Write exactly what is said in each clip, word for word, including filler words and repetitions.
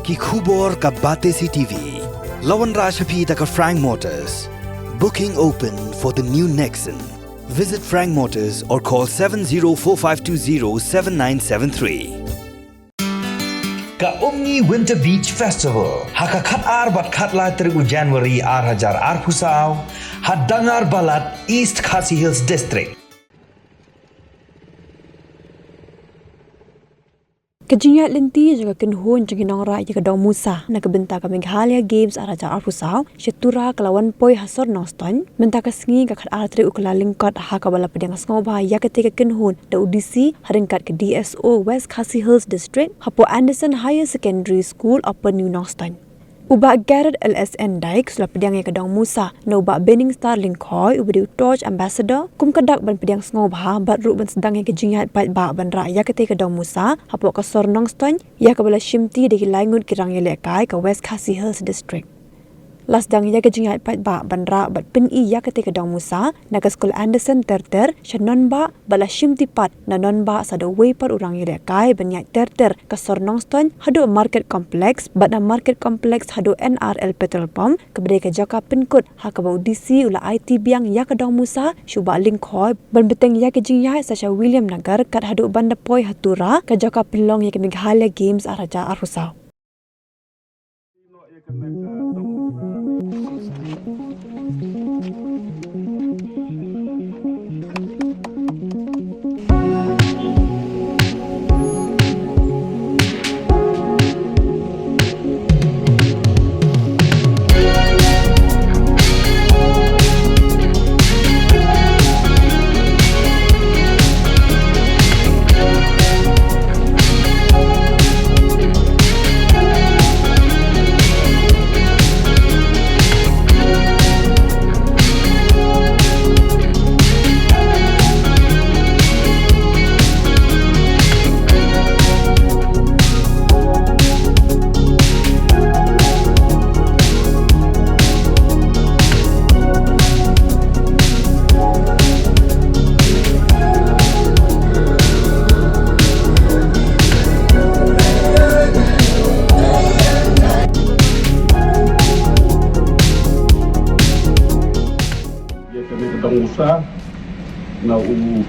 Ki khubor ka Batesi T V. La wanrah sha phi da ka Frank Motors. Booking open for the new Nexon. Visit Frank Motors or call seven zero four five two zero seven nine seven three. Ka Umngi Winter Beach Festival ha ka khat ar bad khat lai tarik u January ar hajar arphew saw ha Dangar Balat, East Khasi Hills District. Ka jingïaid lynti jong ka kynhun jong ki nongrah ïa ka dong Musa na ka bynta ka Meghalaya Games ar hajar arphew saw sha Tura ka la wan poi ha sor Nongstoiñ mynta ka sngi ka khat ar tarik u Kyllalyngkot, ha kaba la pdiang sngewbha ïa katei ka kynhun da u D C ha ryngkat ka D S O West Khasi Hills District hapoh Anderson Higher Secondary School, Upper New Nongstoiñ. U Bah Garod L S N Dykes u la pdiang ïa ka dong Musa na u Bah Benningstar Lyngkhoi uba dei u Torch Ambassador kum ka dak ban pdiang sngewbha bad ruh ban sdang ïa ka jingïaid paidbah ban rah ïa katei ka dong Musa hapoh ka sor Nongstoiñ, ïa kaba la shimti da ki lai ngut ki rangïalehkai ka West Khasi Hills District. La sdang ïa ka jingïaid paidbah ban rah bad pyni ïa katei ka dong Musa na ka skul Anderson ter ter sha Nonbah, bad la shimti pat na Nonbah sa da uwei pat u rangïalehkai ban ïaid ter ter ka sor Nongstoiñ haduh Market Complex, bad na Market Complex haduh N R L Petrol Pump kaba dei ka jaka pynkut, ha kaba u D C u la aiti biang ïa ka dong Musa sha u Bah Lyngkhoi ban bteng ïa ka jingïaid sa sha William Nagar kat haduh ban da poi ha Tura ka jaka pynlong ïa ka Meghalaya Games ar hajar arphew saw. Ïa kane ka dong Musa na u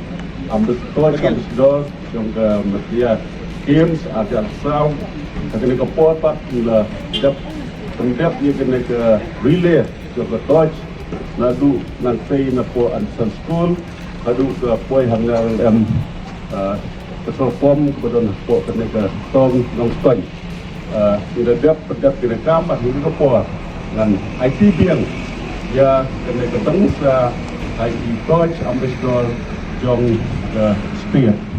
ambassador, ambassador jong ka Meghalaya Games ar hajar arphew saw. Ha kane ka por pat la dep pyndep ïa kane ka relay jong ka torch naduh nangtei na poh Anderson School haduh ka poi ha N R L M, ah, petrol pump kaba don hapoh kane ka sor Nongstoiñ. Ah, ngi la dep pyndep kane ka kam bad ha kane ka por ngan aiti biang ïa kane ka dong Musa ha i Torch Ambassador jong ka state.